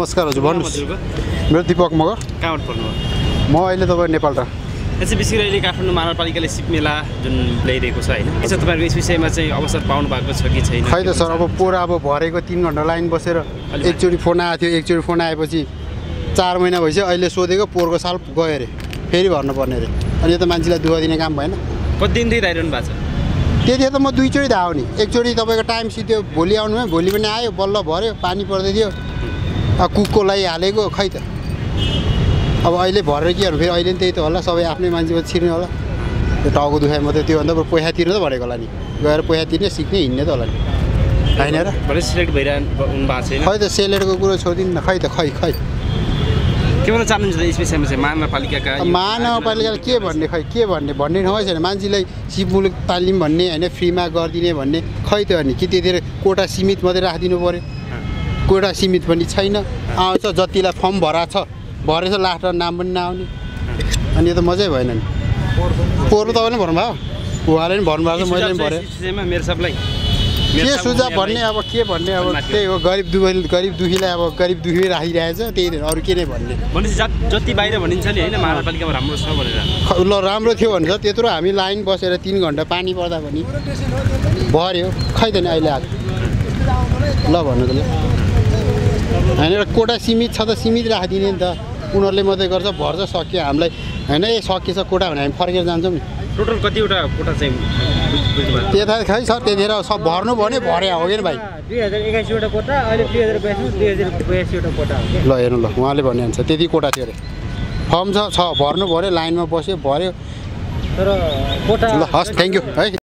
नमस्कार हजुर भन्नुहोस्। मेरो दिपक मगर। कहाँबाट पर्नुभयो? म अहिले तपाईँ नेपाल र चाहिँ विशेष गरी अहिले काठमाडौँ महानगरपालिकाले सिप मेला जुन ल्याइरहेको छ होइन, यसो तपाईँहरूको यस विषयमा चाहिँ अवसर पाउनु भएको छ कि छैन? खै त सर, अब पोहोर अब भरेको 3 घन्टा लाइन बसेर एकचोटि फोन आएको थियो, एकचोटि फोन आएपछि 4 महिना भइसक्यो। अहिले सोधेको पोहोरको साल गयो अरे, फेरि भर्नुपर्ने अरे। अनि यो त मान्छेलाई दुःख दिने काम भएन। कति दिनदेखि धाइरहनु भएको छ? त्यतिखेर त म 2 चोटि धाएँ नि। एकचोटि तपाईँको टाइम सिद्धो भोलि आउनुभयो, भोलि पनि आयो, बल्ल भर्यो, पानी पर्दै थियो, कुकको लागि हालेको। खै त अब अहिले भरेर के गर्नु, फेरि अहिले नि त्यही त होला, सबै आफ्नै मान्छेमा छिर्ने होला। त्यो टाउको दुखाइ मात्रै, त्योभन्दा बरु पैसा तिर्नु त भनेको होला नि, गएर पैसा तिर्ने सिक्ने हिँड्ने त होला नि, होइन र? भरे सिलेक्ट भइरहनु भएको छैन? खै त सेलेटको कुरो छोडिदिनु न। खै त खै के भन्न चाहनुहुन्छ यस विषयमा चाहिँ महानगरपालिकाका? महानगरपालिकाले के भन्ने, खै के भन्ने ठाउँ छैन। मान्छेलाई सिप मुलुक तालिम भन्ने होइन, फ्रीमा गरिदिने भन्ने, खै त अनि कि त्यतिखेर कोटा सीमित मात्रै राखिदिनु पऱ्यो? कोटा सीमित पनि छैन। आउँछ जतिलाई फर्म भराएको छ भरेछ, लास्ट नाम पनि नआउने। अनि यो त मजै भएन नि। पोहोर तपाईँले भन्नुभयो, उहाँले पनि भन्नुभएको छ, मैले पनि भरेँ। मेरो सबलाई के सुझाव भन्ने, अब के भन्ने, अब त्यही हो, गरिब दुखीलाई अब गरिब दुखी राखिरहेछ, त्यही अरू के नै भन्ने। भनेपछि जति बाहिर भनिन्छ नि होइन, महानगरपालिकामा राम्रो छ भनेर। ल राम्रो थियो भनेर त्यत्रो हामी लाइन बसेर 3 घन्टा पानी पर्दा पनि भर्यो। खै त नि अहिले आएको ल भन्नु त ल होइन। कोटा सीमित छ त सीमित राखिदिने नि त, उनीहरूले मात्रै गर्छ, भर्छ, सक्यो। हामीलाई होइन ए सकिएछ कोटा भने हामी फर्केर जान्छौँ नि। टोटल कतिवटा कोटा चाहिँ त्यता खै सर, त्यतिखेर सब भर्नु भन्यो, भरे हो कि भाइ? 2081 वटा कोटा, अहिले 2082 वटा कोटा हो। ल हेर्नु, ल उहाँले भन्नुहुन्छ त्यति कोटा थियो अरे। फर्म छ भर्नु पऱ्यो, लाइनमा बस्यो, भर्यो। तर कोटा ल हस्, थ्याङ्क यू है।